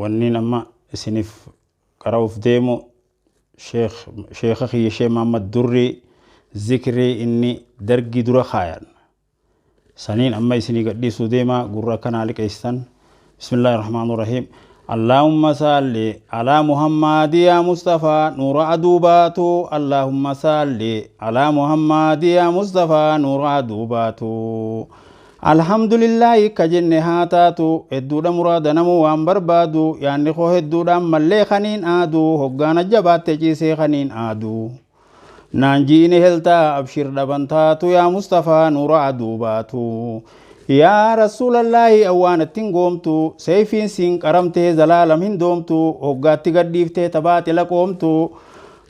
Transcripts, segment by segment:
Wanniin amma isiniif qara'uuf deemu sheekha kiyya Sheekh Muhammad Durrii zikrii inni dargii dura kaayan saniin amma isinii gadhiisuu deema. Gurra akkanaa liqeessitan. Bismillaahi rahmaani rahiim. Allahumma salli ala Muhammadi ya Mustafa nuura aduu baatu. Allahumma salli ala Muhammadi ya Mustafa nuura aduu baatu. Alhamdulillahi ka jenne haa taatu, hedduudha muraada namuu waan barbaadu. Yaanni koo hedduudha, ammallee kaniin aadu hoggaana jabaatte ciisee kaniin aadu naan jiini heltaa abshir dhaban taatu yaa Mustafaa nuura aduu baatu. Yaa Rasuulallaahi, awwaanatti hin goomtu, seeyfiin siin qaramtee zalaalam hin doomtu. Hoggaatti gadhiiftee tabaaxila qoomtu,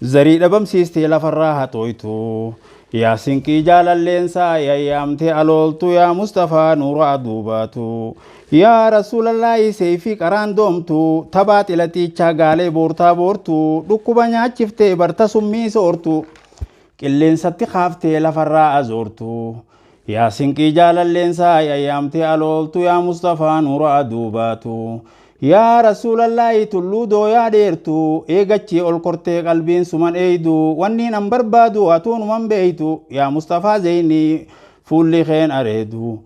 zarii dhabamsiistee lafarraa haxooytu. Yaa sinqii jaalalleensaa yayyaamtee alooltu yaa Mustafaa nuura aduu baatu. Yaa Rasuulallaahi, seeyfii qaraan doomtu, tabaaxila xiichaa gaalee boortaa boortu, dhukkuba nyaachiftee barta summii soortu, qilleensatti kaaftee lafarraa azoortu. Yaa sinqii jaalalleensaa yayyaamtee alooltu yaa Mustafaa nuura aduu baatu. Yaa Rasuulallaahi, tulluu dooyaa dheertu eegachii ol kortee qalbiin suman eeydu, wanniin an barbaadu atuunuman beeytu yaa Mustafaa zeynii fuulli keen areedu.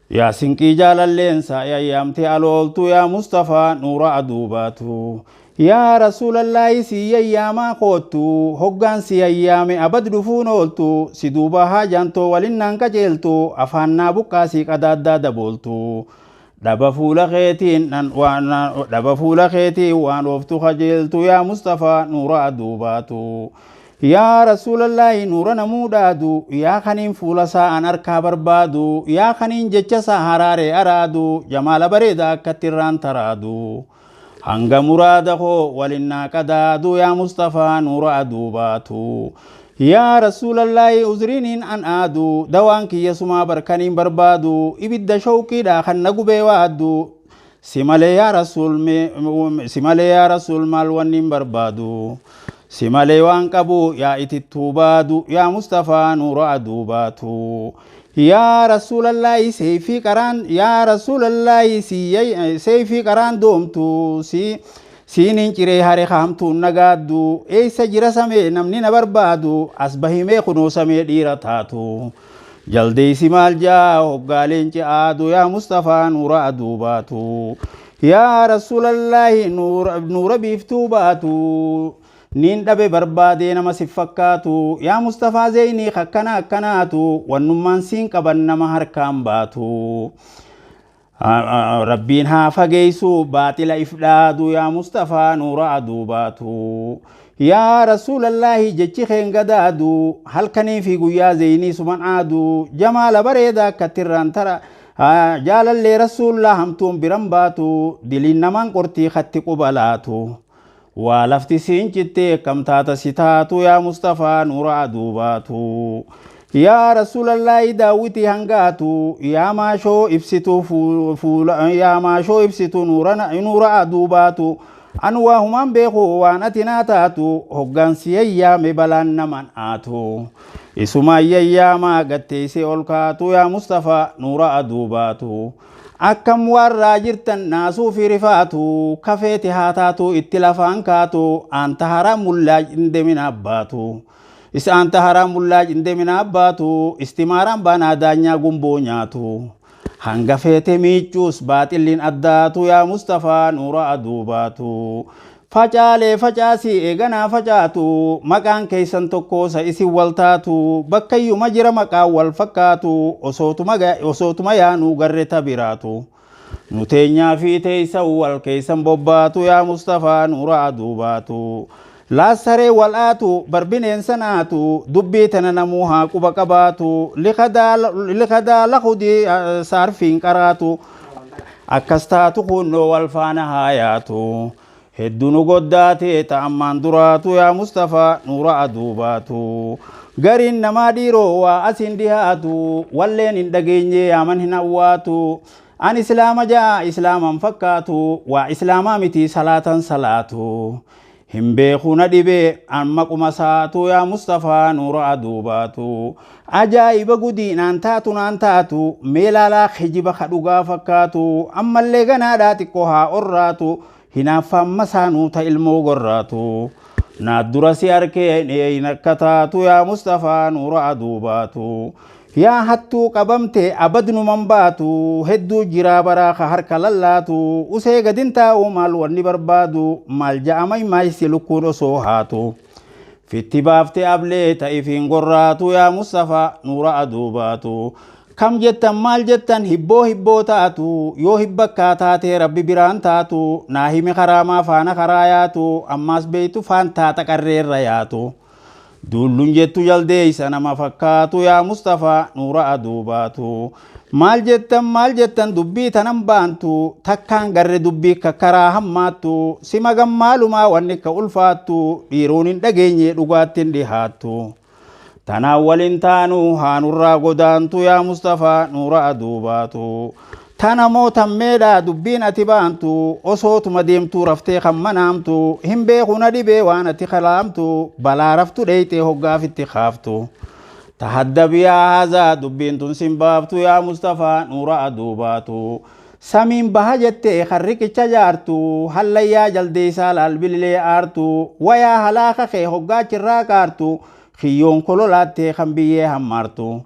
Yaa sinqii jaalalleensa yayyaamtee alooltu yaa Mustafaa nuura aduu baatu. Yaa Rasuulallaahi, si yayyaamaa koottu, hoggaan si yayyaame abad dhufuun ooltu, si duuba haajaantoo walinnaan qajeeltu, afaan naa buqqaasii qadaaddaa dabooltu. Dhaba fuula keetiin dhaba fuula keetiin waan ooftu kajeeltu yaa Mustafaa nuura aduu baatu. Yaa Rasuulallaahi, nuura namuu dhaadu, yaa kaniin fuula isaa an harkaa barbaadu, yaa kaniin jecha isaa haraaree araadu, jamaala bareedaa akkatti irraan taraadu. Hanga muraada koo walinnaa qadaadu yaa Mustafaa nuura aduu baatu. Yaa Rasuulallaahi, uzriiniin an aadu, dawaan kiyya sumaa barkaniin barbaadu, ibidda shawqiidha kan na gubee waaddu. Si malee yaa Rasuul, si malee yaa Rasuul maal wanniin barbaadu? Si malee waan qabu yaa itittuu baadu yaa Mustafaa nuura aduu baatu. Yaa Rasuulallaahi, seeyfii qaraan, yaa Rasuulallaahi, seeyfii qaraan doomtu, si siiniin ciree hare haamtuun nagaaddu, eessa jira samee namni na barbaadu? As bahimee kunoo samee dhiira taatu. Jaldeeysi maal jaa hoggaaleen ce'aadu yaa Mustafaa nuura aduu baatu. Yaa Rasuulallaahi, nuura biiftuu baatu. Niin dhabe barbaadee nama si fakkaatu yaa Mustafaa zeynii akkana akkanaatu, wannummaan siin qaban nama harkaan baatu. Rabbiin haa fageessu baaxila if dhaadu yaa Mustafaa nuura aduu baatu. Yaa Rasuulallaahi, jechi keen gadaadu, halkanii fi guyyaa zeynii suman aadu, jamaala bareedaa akkatti irraan tara jaalallee Rasuullaa hamtuun biran baatu, diliin namaan qortii katti quba laatu. Waa lafti siin cittee akkam taata si taatu yaa Mustafaa nuura aduu baatu. Yaa Rasuulallaahi, daawwitii hangaatu, yaa maashoo ibsituu fuula, yaa maashoo ibsituu nuura aduu baatu. An waa humaan beeku waan ati naa taatu, hoggaan si yayyaame balaan naman aatu. Isumaan yayyaamaa gatteessee ol kaatu yaa Mustafaa nuura aduu baatu. Akkam warraa jirtan naasuu fi rifaatu, kafeeti haa taatu itti lafaan kaatu, aanta haraa mullaa hin demin abbaatu. Isaan taharaa mullaa hin demin abbaatu, istimaaraan baanaa daanyaa gumboo nyaatu. Hanga feete miicuus baaxilliin addaatu yaa Mustafaa nuura aduu baatu. Facaalee facaasii eeganaa facaatu, maqaan keessan tokkoosa isin wal taatu, bakkayyuma jira maqaan wal fakkaatu, osootuma yaanuu garre tabiraatu. Nu teenyaa fi teessa wal keessan bobbaatu yaa Mustafaa nuura aduu baatu. Laassaree wal'aatu barbineensa naatu, dubbii tana namuu haa quba qabaatu, likadaa lakudii saarfiin qaraatu, akkas taatu kunnoo wal faana haa yaatu. Hedduu nu goddaatee ta'ammaan duraatu yaa Mustafaa nuura aduu baatu. Gariin namaa dhiiroo waa asiin dhihaatu, walleen hin dhageenye yaaman hin hawwaatu. An islaama jaa islaaman fakkaatu, waa islaamaa miti salaatan salaatu. Hin beeku na dhibee amma quma saatu yaa Mustafaa nuura aduu baatu. Ajaa'iba gudii naan taatu naan taatu, meelaalaa kijiba ka dhugaa fakkaatu, ammallee ganaadhaa xiqqoo haa orraatu. Hinaaffaan masaanuu ta ilmoo gorraatu. Naa dura si arkee hin akka taatu yaa Mustafaa nuura aduu baatu. Yaa hattuu qabamte abadnuman baatu, hedduu jiraa baraa ka harka lallaatu, usee gadin taa'u maal wanni barbaadu, maal ja'amay maaysi lukkuun osoo haatu. Fitti baafte ablee ta ifiin gorraatu yaa Mustafaa nuura aduu baatu. Kam jettan maal jettan hibboo hibboo taatu, yoo hibbakkaa taatee Rabbi biraan taatu, naa himi karaamaa faana karaa yaatu, ammaas beeytu faan taata qarreerra yaatu. Duullun jettu jaldeeysa nama fakkaatu yaa Mustafaa nuura aduu baatu. Maal jettan maal jettan dubbii tanan baantu, takkaan garre dubbii kakkaraa hammaattu, sima gammaalumaa wanni ka ulfaattu, dhiiroon hin dhageenye dhugaatti hin dhihaattu. Tanaan walin taanu haanurraa godaantu yaa Mustafaa nuura aduu baatu. Tana moo tammeedha dubbiin ati baantu, osootuma deemtuu raftee kan manaamtu, hin beeku na dhibee waan ati kalaamtu, balaa raftu dheeyxee hoggaafitti kaaftu. Tahaddab yaa haazaa dubbiin tun sin baaftu yaa Mustafaa nuura aduu baatu. Samiin baha jettee kan riqicha jaartu, hallayyaa jaldeessaa laal billee aartu, wayaa halaaka kee hoggaachirraa qaartu, kiyyoon kololaattee kan biyyee hammaartu.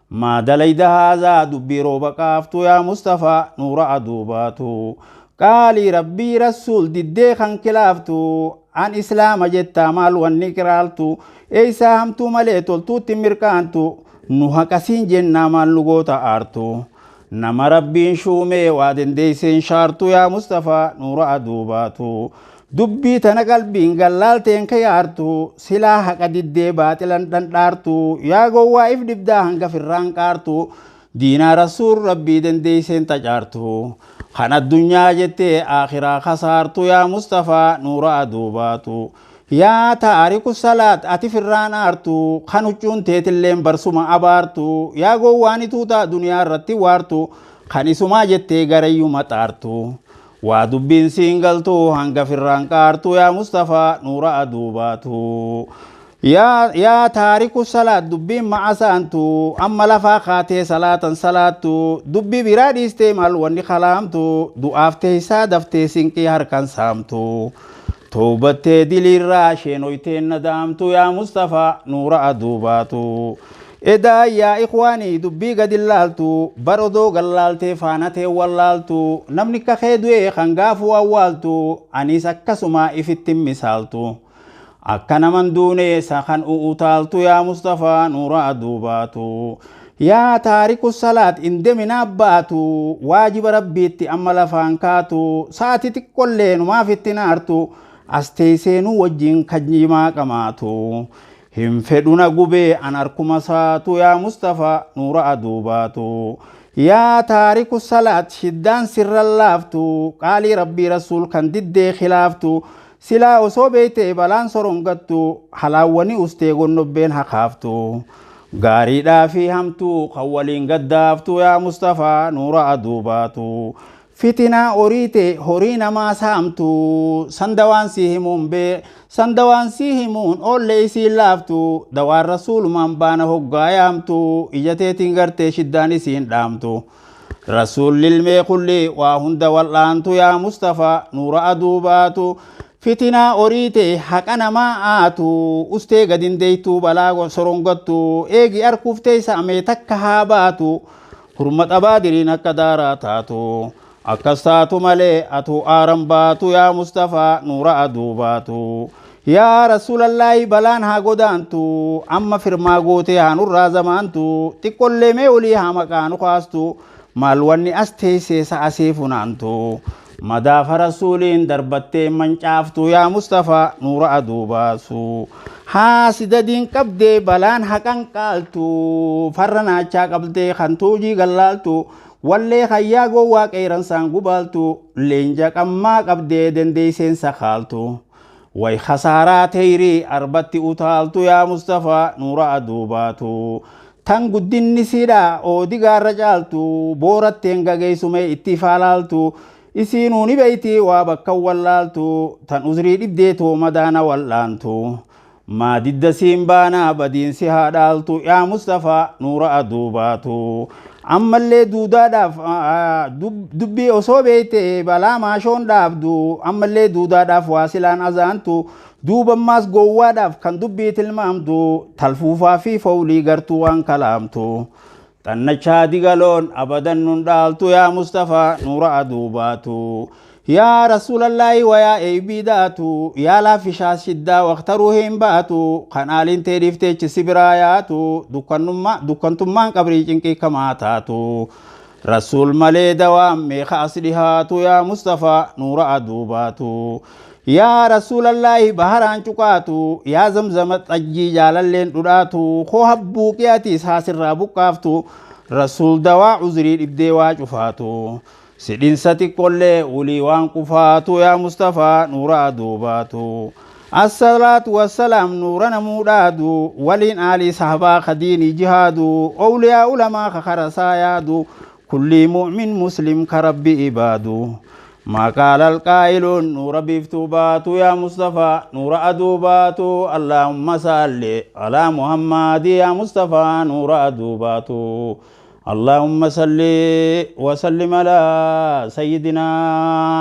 Maa dalayda haazaa dubbii rooba qaaftu yaa Mustafaa nuura aduu baatu. Qaalii Rabbii Rasuul diddee kan kilaaftu, an Islaama jettaa maal wanni qiraaltu, eeysaa hamtuu malee toltuutti mirqaantu, nu haqasiin jennaa maal nu goota aartu. Nama Rabbiin shuumee waa dandeeyseen shaartu yaa Mustafaa nuura aduu baatu. Dubbii tana qalbiin gallaalteen kayaartu, silaa haqa diddee baaxilan dhandhaartu, yaa gowwaa if dhibdaa hanga firraan qaartu, diinaa Rasuul Rabbii dandeeyseen tacaartu. Kan addunyaa jettee akhiraa kasaartu yaa Mustafaa nuura aduu baatu. Yaa taariku salaat ati firraan aartu, kan huccuun teetilleen barsuma abaartu, yaa gowwaan ituutaa duniyaa irratti waartu, kan isumaa jettee garayyuu maxaartu. Waa dubbiin siin galtu hanga firraan qaartu yaa Mustafaa nuura aduu baatu. Yaa taariku salaat dubbiin ma'asaantu, amma lafaa kaatee salaatan salaattu, dubbii biraa dhiistee maal wanni kalaamtu, du'aaf teessaa daftee sinqii harkan saamtu. Toobattee diliirraa sheenoyteen nadaamtu yaa Mustafaa nuura aduu baatu. Edaa yaa ikhwaanii dubbii gadi laaltu, bar odoo gallaaltee faana tee wallaaltu, namni kakee du'ee kan gaafuu awwaaltu, anis akkasuma ifitti misaaltu. Akka naman duune isa kan u'utaaltu yaa Mustafaa nuura aduu baatu. Yaa taariku salaat hin deminaa baatu, waajiba Rabbiitti amma lafaan kaatu, sa'ati xiqqollee numaaf itti naartu, as teesseenuu wajjin kajimaa qamaatu. Hin fedhu na gubee an harkuma saatu yaa Mustafaa nuura aduu baatu. Yaa taariku salaat shiddaan sirra laaftu, qaalii Rabbii Rasuul kan diddee khilaaftu, silaa osoo beeytee balaan sorongattu, halaawwani ustee gonnobbeen hakaaftu. Gaariidhaa fi hamtuu kan waliin gaddaaftu yaa Mustafaa nuura aduu baatu. Fitinaa horiite horii namaa saamtu, sandawaan si himuun bee, sandawaan si himuun oolle isiin laaftu, dawaan Rasuulumaan baana hoggaa yaamtu, ija teetiin gartee shiddaan isiin dhaamtu. Rasuulli ilmee kulli waa hunda wal'aantu yaa Mustafaa nuura aduu baatu. Fitinaa horiite haqa namaa aatu, ustee gadin deeytuu balaa sorongattu, eegi arkuuf teessa mee takka haa baatu. Hurma xabaadiriin akka daaraa taatu, akkas taatu malee atuu aaran baatu yaa Mustafaa nuura aduu baatu. Yaa Rasuulallaahi balaan haa godaantu, amma firmaa gootee haa nurraa zamaantu, xiqqollee mee olii haa maqaa nu kaastu, maal wanni as teessee sa'a see funaantu. Madaafa Rasuuliin darbattee mancaaftu yaa Mustafaa nuura aduu baasu. Haasidadiin qabdee balaan haqan qaaltu, farra naachaa qabdee kan tuujii gallaaltu, wallee hayyaa gowwaa qeeransaan gubaaltu, leenja qammaa qabdee dandeesseen sakaaltu. Way khasaaraa teeyrii arbatti utaaltu yaa Mustafaa nuura aduu baatu. Tan guddinni siidhaa oodi gaarra caaltu, booratteen gageessumee itti ifaalaaltu, isiinuu ni beeyti waa bakka wallaaltu, tan uzrii dhibdee too madaana wal'aantu. Maa didda siin baanaa badiinsi haa dhaaltu yaa Mustafaa nuura aduu baatu. Ammallee duudaadhaaf dubbii osoo beeyte balaa maashoon dhaabdu, ammallee duudaadhaaf waa silaan azaantu, duubammaas gowwaadhaaf kan dubbii tilmaamtu, talfuufaa fi fowlii gartuu waan kalaamtu. Xannachaa digaloon abadan nun dhaaltu, yaa Mustafaa nuura aduu baatu. Yaa Rasuulallaahi, wayaa eeybii daatu, yaa laaffishaa shiddaa waqtaruu hin baatu, kan aaliin tee dhiifteechi si biraa yaatu, dukkantummaan qabrii cinqii kamaa taatu. Rasuul malee dawaan meeqa as dhihaatu, yaa Mustafaa nuura aduu baatu. Yaa Rasuulallaahi, baharaan cuqaatu, yaa Zamzama xajjii jaalalleen dhudhaatu, koo habbuuqii atiis haasirraa buqqaaftu, Rasuul dawaa uzrii dhibdee waa cufaatu. Sidhinsa xiqqollee ulii waan qufaatu, yaa Mustafaa nuura aduu baatu. Assalaatu wassalaam nuura namuu dhaadu, waliin aalii sahabaa kadiinii jihaadu, owliyaa ulamaa ka karasaa yaadu, kullii mu'min muslim ka Rabbi ibaadu. ما قال القائل نور بيفتو باتو، يا مصطفى نور أدو باتو. اللهم صل على محمد يا مصطفى نور أدو باتو. اللهم صل وسلم على سيدنا